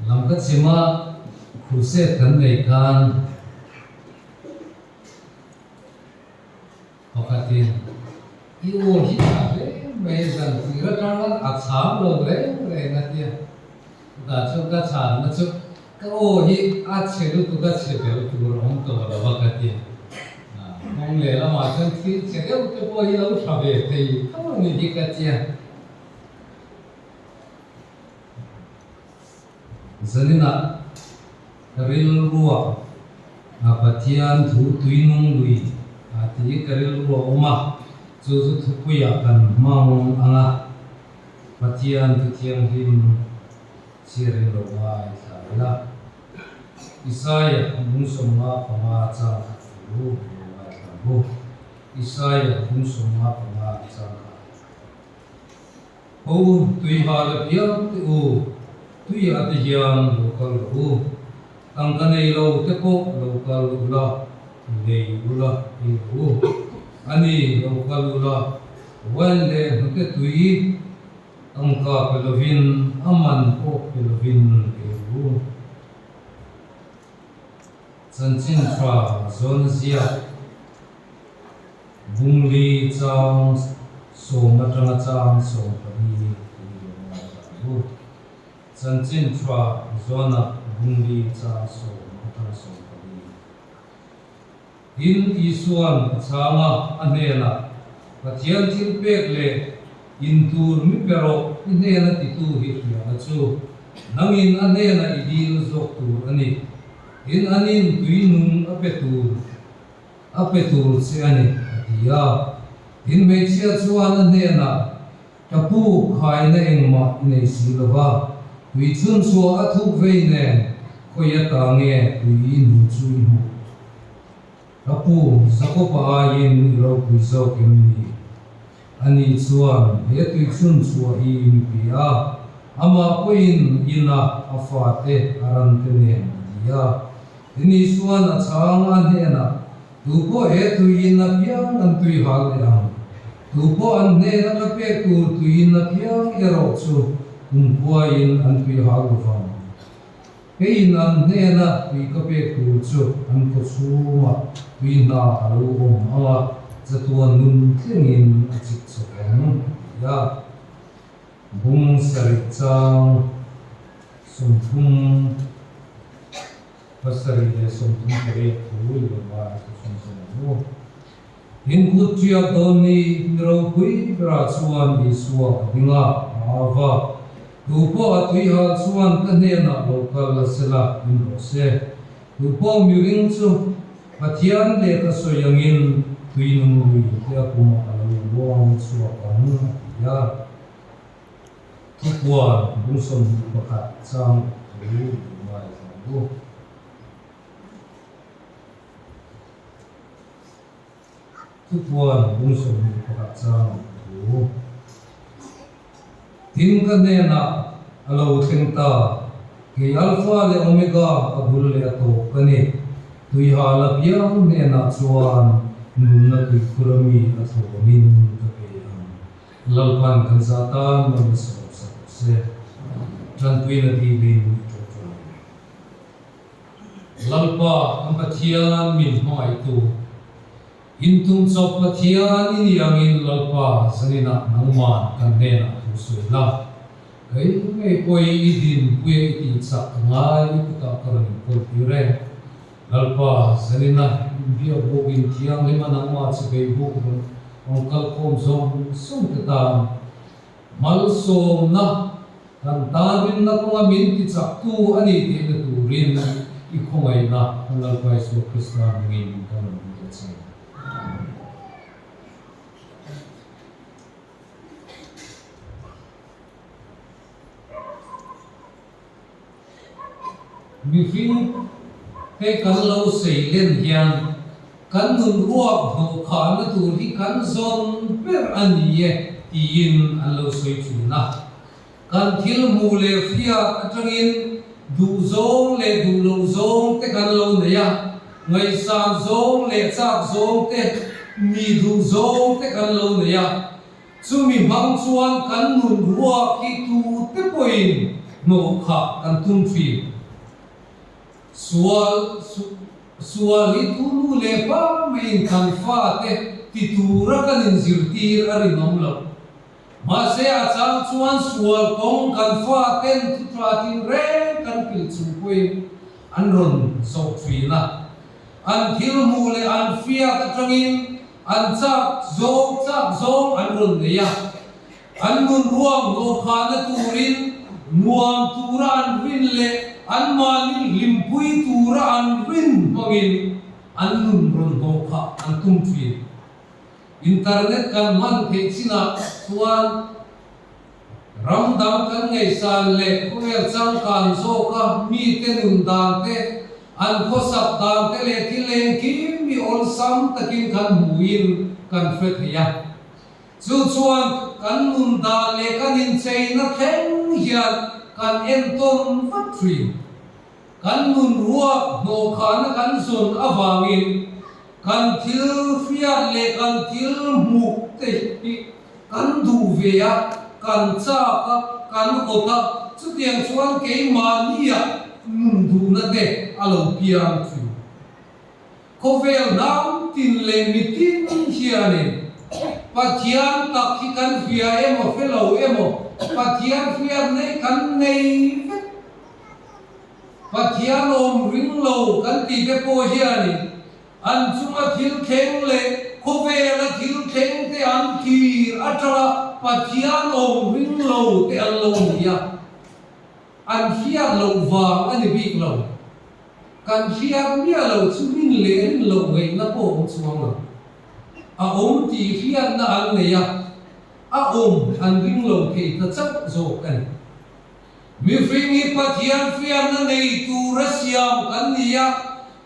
Lam ka chim a, crusade kan nei khan pakhatin i aw hi tha hle mai zan tir atanga a chhang lo reng reng a tia. Chutah chuan ka chhanna chu ka aw hi a chhe lutuk a chhe ber tur a awm tawh lo a ka ti. Kawng lehlamah chuan thil chhe deuh te pawh hi lo tha ve thei tho a ni hi ka tia. Zaninah rilrua a Pathian thu tuinung lui a tih ka rilru a awm a, chu chu thupuiah kan hmang ang a, Pathian thu thianghlim chhiarin lo ngaithla ila. Isaia 55 chang khat thu lo ngaithla ang u. Isaia 55 chang khat. Ho tui ha la piang teh u, tui ah te hian lo kal rawh u, tangka nei lo te pawh lo kal u la, lei u la ei rawh u. A ni, lo kal u la, wine leh hnute tui tangka pe lovin a man pawh pe lovin ei rawh u. Chanchin tha zawn ziak. Bungli chang sawm atanga chang 14 tih lo ngaithla ang u. Chanchin tha Zona Bungli chang sawm atanga 14. Tin, Isuan a chhang a, a hnenah, Pathian thil pek leh in tur mi pe rawh i hnena titu hi hriatna chu nangin a hnena i dil zawk tur a ni. Tin, anin tui nung a pe tur. A pe tur che a ni, a ti a. Tin, hmeichhia chuan a hnenah, Ka pu, khaina engmah i nei si lo va, tui chhun chhuah a thuk vei nen khawi ata nge tui i hnu chu i hmuh? Ka pu, Jakob-a aiin i ropui zawk em ni? Ani chuan he tui chhun chhuah hi mi pe a, amah pawhin inah a fate a rante nen a ti a. Ni chuan a chhang a hnenah, Tu pawh he tuiin a piang an tui hal leh ang. Tu pawh an hnena ka pek tur tuiin a piang erawh chu kumkhuaiin an tui hal lo vang. Keiin an hnena tui ka pek tur chu an kawchhungah tui hna a lo awm ang a, chatuan nun thlengin a chik chawk ang, a ti a. Bung sarih chang 30 7 38 thu i lo ngai thu chhun zawm ang u. Tin kut ṭiak dawn ni mi ropui berah chuan Isua a ding a, a au va, Tu pawh a tui hal chuan ka hnenah lo kal la se la, in rawh se. Tu pawh miring chu Pathian lehkha sawi angin tui nung lui te a pumah a lo luang chhuak ang, a ti a. Thupuan bung 21 chang thu i lo ngaithla ang u. Thupuan bung 21 chang thu. Tin ka hnenah a lo thleng ta, kei Alpha leh Omega a bul leh a tawp ka ni. Tuihal a piang hnenah chuan nunna tuikhur ami a thlawmin ka pe ang. Lalpan kan zah tan man a sawm sak rawh se. Tanpuina dilin i tawngtai. Lalpa kan Pathian min hmangaihtu, in tum chawp Pathian i ni angin Lalpa zaninah nangman kan hnenah thu sawi la. Kei ngei pawh i dinpuia i tih chak ka ngai i kutah ka rawn inkawl tir e. Lalpa, zanina inbiak buk in thianghlima nangmah che bei buk rawn rawn kal khawm zawng zawng te tan malsawmna kan tan rinna kawnga min ti chaktu a ni tihna turin i khawngaihna kan Lalpa Isua Krista hmingin kan rawn dil a che. Mihring te kan lo sei len hian kan nun ruak hnawhkhahna tur hi kan zawn ber a ni e tiin an lo sawi thin a. Kan thil hmuh leh hriat atangin duh zawng leh duh loh zawng te kan lo nei a, ngaihsan zawng leh chak zawng te, mi duh zawng te kan lo nei a. Chumi hmang chuan kan nun ruak hi tute pawhin hnawhkhah kan tum thin. Sual sual hi tu nu leh pa maiin kan fate ti tura kan inzirtir a rinawm lo. Mahse a chang chuan sual kawng kan faten thu tha tin reng kan pilh chung pawhin an rawn zawh thin a. An thil hmuh leh an fiat atangin an chak zawng chak zawng an rawn nei a. An nun ruang hnawhkhahna turin nuam tura an rin leh anmahni hlimpui tura an rin hmangin an nun rawn hnawhkhah an tum thin. Internet kan hman theih chinah chuan ram dang kan ngaihsan leh khawvel changkan zawka mite nun dan te, an khawsak dan te leh thil engkim hi awlsam takin kan hmuhin kan hre thei a. Chu chuan kan nun dan leh kan incheina thleng hian kan entawn vat thin. Kan nun ruak hnawhkhahna kan zawn avangin kan thil hriat leh kan thil hmuh te hi kan duh ve a, kan chak a, kan awt a, chutiang chuan keimahnia nun duhna te a lo piang thin. Khawvel hnam tin leh mitin hianin Pathian tak hi kan hria emaw hre lo emaw Pathian hriat nei kan nei vek. Pathian awm ring lo kan tih te pawh hianin an chunga thil thleng leh khawvela thil thleng te an thlir atanga Pathian awm ring lo te an lo ni a, an hriat loh vang a ni bik lo. Kan hriat miah lo chu rin leh rin loh ngaihna pawh awm chuang lo. A awm tih hriatna an nei a, a awm an ring lo thei ta chauh zawk a ni. Mihring hi Pathian hriatna nei tura siam kan ni a,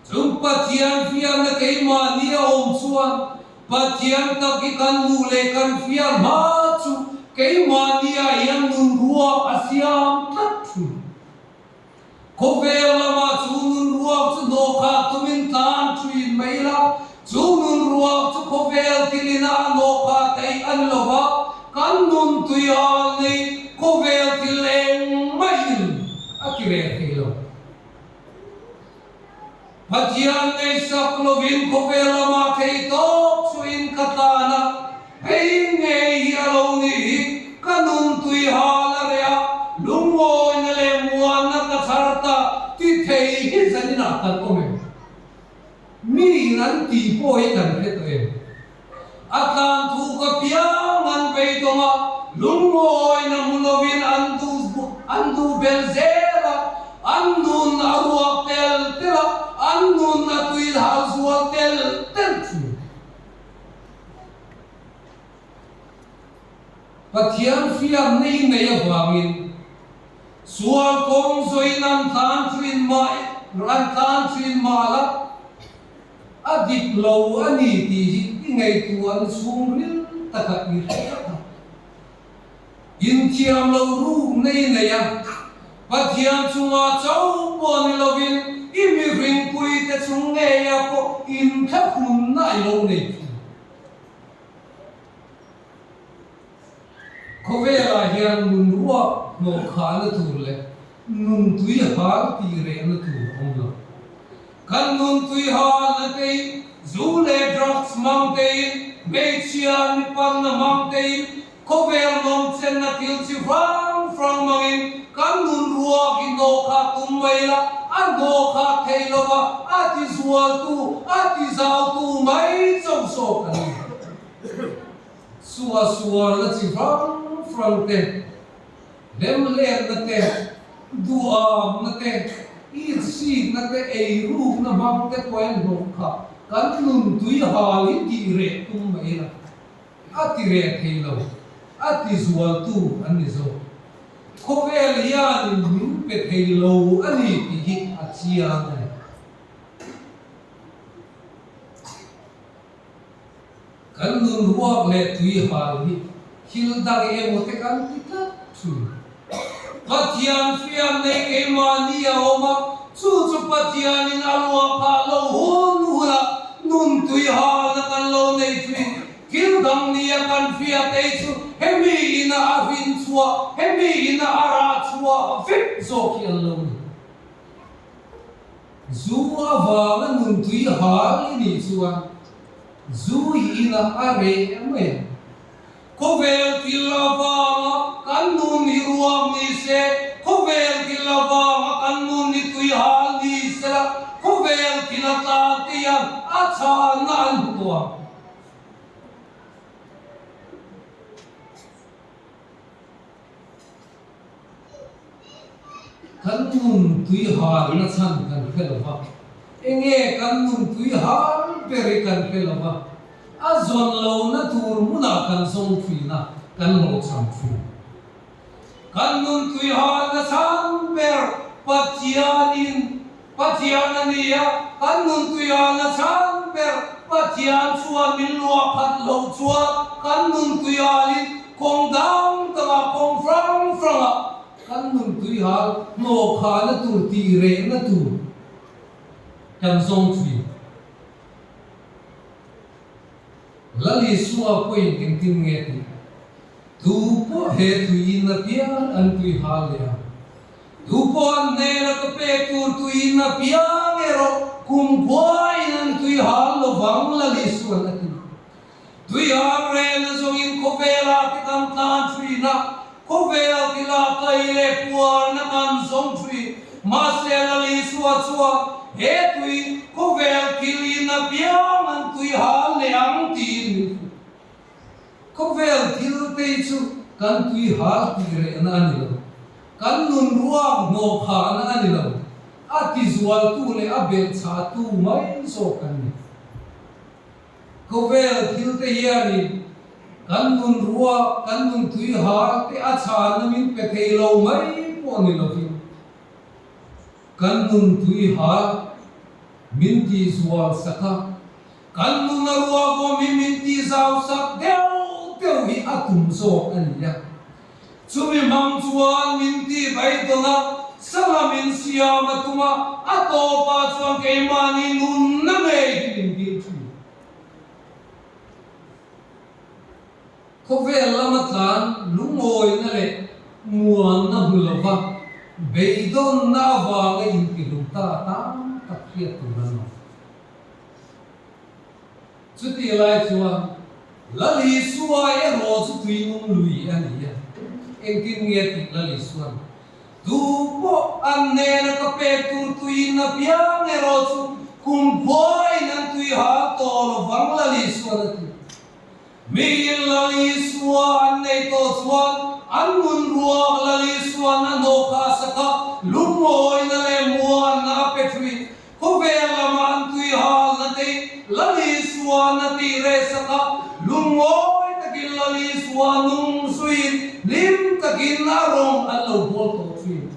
chung Pathian hriatna keimahni a awm chuan Pathian tak hi kan hmuh leh kan hriat hma chu keimahniah hian nun ruak a siam tlat thin. Khawvel lamah chu nun ruak chu hnawhkhah tumin tlan thin mai la, chu nun ruak chu khawvel thilin a hnawhkhah theih a ni lo va, kan nun tui hal nei khawvel thil engmahin a ti reng thei lo. Pathian ngaihsak lovin khawvel lamah thei tawp chuin ka tlan a, hei ngei hi a lo nih hi, ka nun tui hal a reh a, lungawina leh muanna ka chhar ta ti thei hi zaninah kan awm em? Miin an tih pawh hi kan hre tawh em? A tlan thuk apiang an beidawng a, lungawina hmu lovin an duh an duh bel zel a, an nun a ruak tel tel a, an nun a tuilhal zual tel tel thin. Pathian fiamna i nei avangin sual kawng zawin an tlan thin mah an tlan thin mah la, A dik lo a ni tih hi i ngaihtuahna chhungril takah i hriat a. Inthiam lo rukna i nei a, Pathian chungah chauh pawh ni lovin i mihringpuite chung ngeiah pawh inthlahrunna i lo nei thin. Khawvelah hian nun ruak hnawhkhahna tur leh nun tui hal tih rehna tur a awm lo. Kan nun tui halna tein, zu leh drugs hmang tein, hmeichhia mipanna hmang tein, khawvel nawmchenna thil chi hrang hrang hmangin kan nun ruak hi hnawhkhah tum mai la, a hnawhkhah thei lova a tizualtu, a tizautu mai chauh zawk a ni. Suah sualna chi hrang hrang te, hlemhletna te, duhamna te, itsikna te, eirukna hmang te pawh hian hlawh kha kan nun tui hal hi tih reh tum mai la, a ti reh thei lo, a ti zualtu an ni zawk. Khawvel hianin min pe thei lo a ni tih hi a chiang a ni. Kan nun ruak leh tui hal hi thil dang emaw te kan ti tlat thin. Pathian fiam nei keimahni a awm a, chu chu Pathianin a ruah phah lo hun hunah nun tui halna kan lo nei thin. Thil dang nia kan fiah te chu hemi ina a rin chhuah. chhuah, hemi ina a rah chhuah vek zawk hi an lo ni. Zu avanga nun tui hal i nih chuan zu i inah a reh mai ang. Khawvel thil avanga kan nun hi ruak ni se, khawvel thil avanga kan nun hi tui hal ni sela, khawvel thil a tlan te hian a chhanna an hmu tawh ang. Kan nun tui halna chhan kan hre lo va, enge kan nun tui hal ber hi kan hre lo va, a zawn lohna tur hmunah kan zawng thin a, kan hlawhchham thin. Kan nun tui halna chhan ber Pathianin Pathian a ni a, kan nun tui halna chhan ber Pathian chuan min luah khat loh chuan kan nun tui halin kawng dang dangah kawng hrang hrangah kan nun tui hal hnawhkhahna tur tih rehna tur kan zawng thin. Lal Isua pawhin engtin nge tih? Tu pawh he tuiin apiang an tui hal leh ang. Tu pawh an hnena ka pek tur tuiin apiang erawh kumkhuain an tui hal lo vang Lal Isua'n a ti. Tui hal rehna zawngin khawvelah te kan tlan thin a, khawvel thila kai leh puarna kan zawng thin. Mahse Lal Isua chuan he tui khawvel thilin apiang an tui hal leh ang tiin min hrilh. Khawvel thil te chu kan tui hal tih rehna a ni lo. Kan nun ruak hnawh khahna a ni lo. A tizualtu leh a belhchhahtu mai zawk kan ni. Khawvel thil te hianin kan nun ruak, kan nun tui hal te a chhanna min pe thei lo mai pawh ni lovin kan nun tui hal min tihzual sak a. Kan nuna ruak awm hi min tih zau sak deuh deuh hi a tum zawk a ni a. Chumi hmang chuan min tih beidawn a, sangha min siam a tum a, a tawpah chuan keimahni nunna ngei hi min dil thin. Khawvel lama tlan lungawina leh muanna hmu lova beidawnna avanga intihlum ta tam tak hriat tur an awm. Chutih lai chuan Lal Isua erawh chu tuinung lui a ni a. Engtin nge tih Lal Isua'n, Tu pawh an hnena ka pek tur tuiin a piang erawh chu kumkhuain an tui hal tawh lo vang Lal Isua'n a ti. Miin Lal Isua an nei tawh chuan an nun ruak Lal Isua'n a hnawh kha a sak a, lungawina leh muanna a pe thin. Khawvel lama an tui halna te Lal Isua'n a tih reh sak a, lungawi takin Lal Isua nung zuiin hlim takin a rawng an lo bawl tawh thin.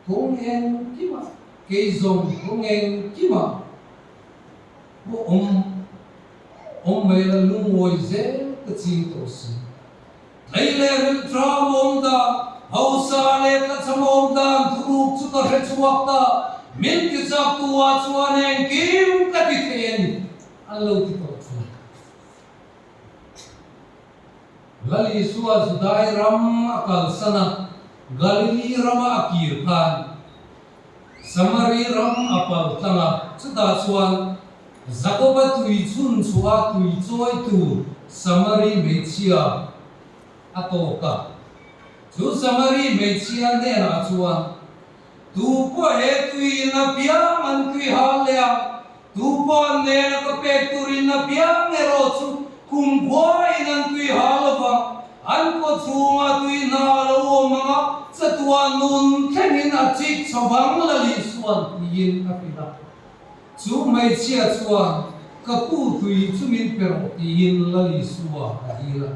Kawng engkima kei zawng kawng engkima pawh awm awm mai la lungawi zel ka ching tawh si. Tlei leh rilṭam awm dan, hausa leh tlachham awm dan thuruk chu ka hre chhuak ta, min ti chak tu ah chuan engkim ka ti thei a ni, an lo ti tawh thin. Lal Isua Judai ram a kalsan a, Galili rama a kir khan Samari ram a pal tlang a, chutah chuan Jakoba tui chhun chhuah tui chawi tur Samari hmeichhia a tawk a. Chu Samari hmeichhia hnenah chuan, Tu pawh he tui in a piang an tui hal leh a, Tu pawh an nena ka pek turin a piang erawh chu kumkhuain an tui hal lo va, an kaw chhunga tui hna a lo awm ang a, chatuah nun thlengin a chik chho vang Lal Isua'n tiin a hrilh a. Chu hmeichhia chuan, Ka pu tui chu min pe rawh tiin Lal Isua a dil a.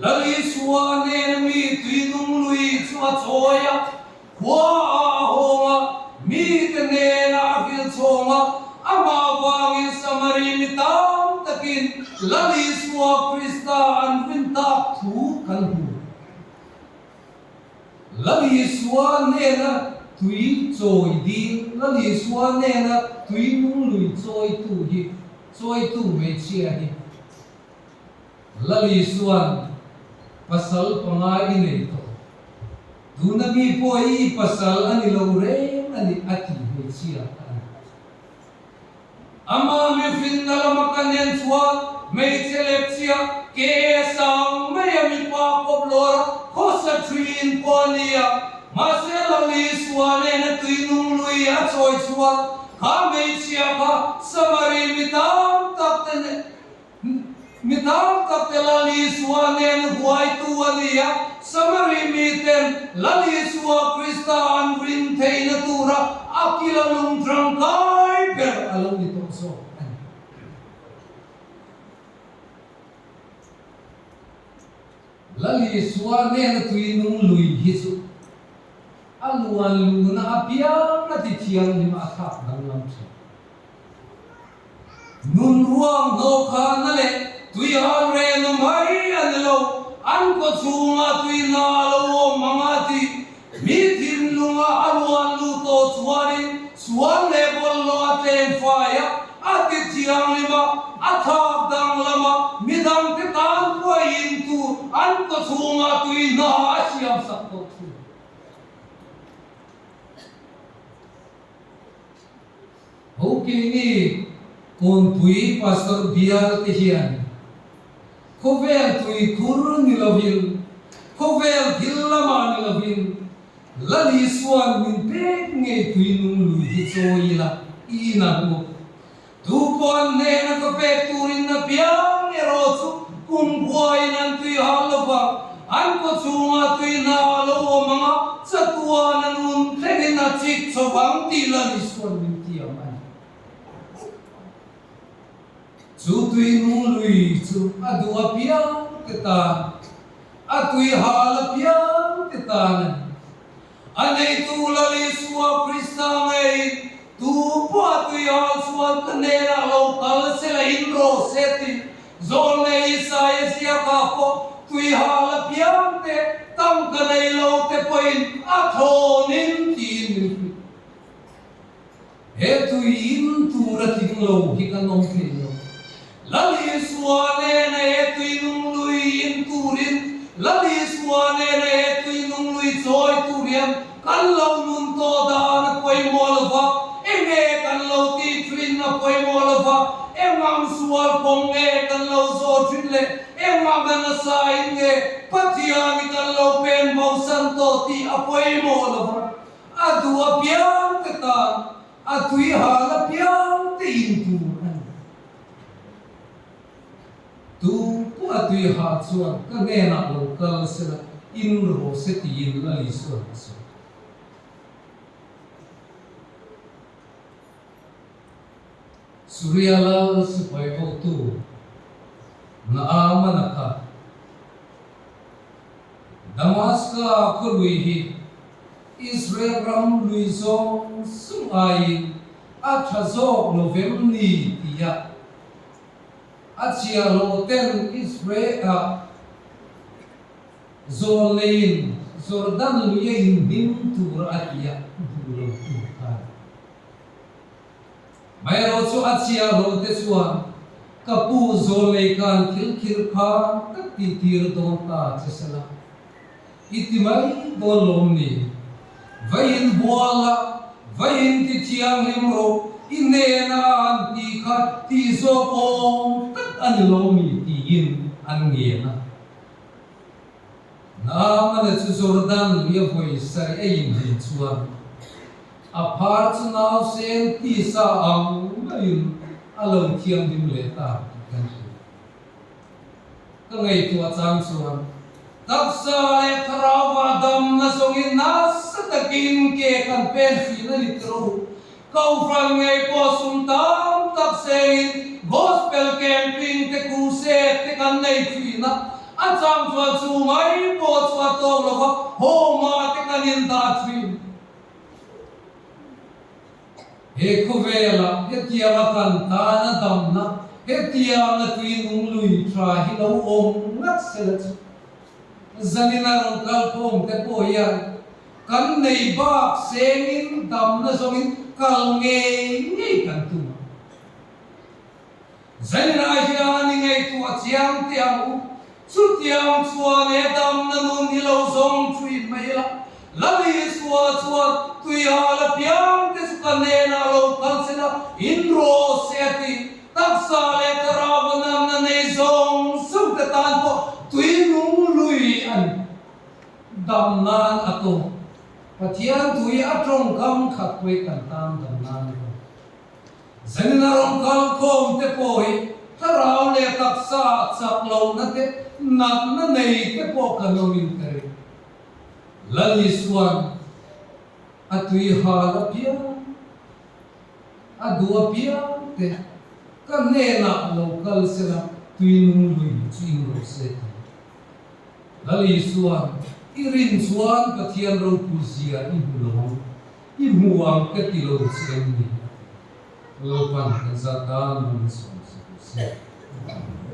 Lal Isua nena mi tui nung lui chu a chawi a, khua ah a hawng a, mite nena a hrilh chhawng a, amah vangin Samari mi tam takin Lal Isua Krista an rin tak thu kan hmu. Lal Isua nena tui chawi dil, Lal Isua nena tui nung lui chawitu hi, chawitu hmeichhia hi. Lal Isua'n pasal pangai i nei tawh. Tuna mi pawh hi i pasal a ni lo reng a ni a ti hmeichhia kha a ni. Ama mihrinna lama ka nen chuan hmeichhe lepchia ke sang maia mipa kawp lawr a khawsa thin pawh a ni a. Mahse Lal Isua nena tui nung lui a chawi chuan kha hmeichhia kha Samari mi tam tak te nen Mi tam tak te Lal Isua nen huaitu a ni a, Samari miten Lal Isua Krista an rin theihna tura a kila lung tangkai ber a lo ni tawh zawk a ni. Lal Isua nena tui nung lui hi chu a luan luhna apiang a ti thianghlim a thlak danglam thin. Nun ruang hnawhkhahna leh tui hal rehna mai a ni lo, an kaw chhunga tui hna a lo awm ang a tih mi thinlunga a ruan luh tawh chuanin sual leh bawlhhlawh a tlem fai a, a ti thianghlim a, a thlak danglam a, midangte tan pawh a in tur an kaw chhunga tui hna a siamsak tawh thin. Ho keini Kawnpui Pastor bial te hian khawvel tuikhur ni lovin, khawvel thil lamah ni lovin Lal Isua'n min pek ngei tui nung lui hi chawi ila i inang u. Tu pawh an hnena ka pek turin a piang erawh chu kumkhuain an tui hal lova, an kaw chhungah tui hna a lo awm ang a, chatuan a nun thlengin a chik chho vang tih Lal Isua'n min tiam a ni. Chu tui nung lui chu a duh apiang te tan, a tui hal apiang te tan a ni. A neitu Lal Isua Krista ngeiin tu pawh a tui hal chuan ka hnenah lo kal se la in rawh se tih Zawlnei Isaia ziakah pawh tui hal apiang te tangka nei lo te pawhin a thlawnin tiin min hrilh. He tui in tur a tling lo hi kan awm thei lo. Lal Isua nena he tui nung lui in turin, Lal Isua nena he tui nung lui chawi tur hian kan lo nun tawh dan a pawimawh lo va, enge kan lo tih thin a pawimawh lo va, engang sual kawng nge kan lo zawh thin leh engang a nasa in nge Pathian i kan lo pen bosan tawh tih a pawimawh lo va. A duh apiang te tan a tui hal apiang te in tur a ni. Tu pawh a tui hal chuan ka hnenah lo kal sela in rawh se tiin Lal Isua'n a sawi. Suria Lal sipai hotu Naamana kha Damaska khawlui hi Israel ram lui zawng zawng aiin a tha zawk lo vem ni tia a chhiahhlawh ten Israel-ah zawl neiin Jordan lui a inhnim tur a tia duh lo tur khan. Amaherawh chu a chhiahhlawh te chuan ka pu zawl nei khan thil khirh kha tak tih tir dawn ta che sela. I ti mai dawn lawm ni? Va in bual la, va in ti thianghlim rawh, i hnena an tih kha tih zawk awm tak a ni lo mi? tiin an ngen a. Naamana chu Jordan lui a vawi sarih a inhlim chuan a phar chu nausen tisa ang maiin a lo thianghlim leh ta tih kan hria. Ka ngaihtuah chang chuan taksa leh thlarauva damna zawngin nasa takin ke kan pen thin a ni tiro. Kohhran ngei pawh sum tam tak sengin Gospel camping te crusade te kan nei thin a, a chang chuan chu mai pawh chu a tawk lova home ah te kan indah thin. He khawvelah hetianga kan tana damna, hetianga tui nung lui tha hi lo awm ngat sela chu zanina rawn kalkhawm te pawh hian kan nei bak sengin damna zawngin kal ngei ngei kan tum ang. Zaninah hian i ngaihtuah chiang teh ang u. Chutiang chuan he damna nun hi lo zawng thin mai ila, Lal Isua chuan tuihal apiang te chu ka hnenah lo kal se la, in rawh se a ti. Taksa leh thlarau namna nei zawng zawng te tan pawh tui nung lui a ni. Dam nan a tawk. Pathian tui a tawngkam khat pawih kan tan dam nan a tawk. Zenna rawn kal khawm te pawh hi thlarau leh taksa chak lohna te, natna nei te pawh kan awmin ka ring. Lal Isuan a tui hal apiang, a duh apiang te ka hnenah lo kal sela tui nung lui chu in rawh se ti. Lal Isuan i rin chuan Pathian ropui zia i hmu lo ang. I hmu ang ka ti lo che em ni? A ti. Lalpan kan zat tan min sawm sak rawh se. Amen.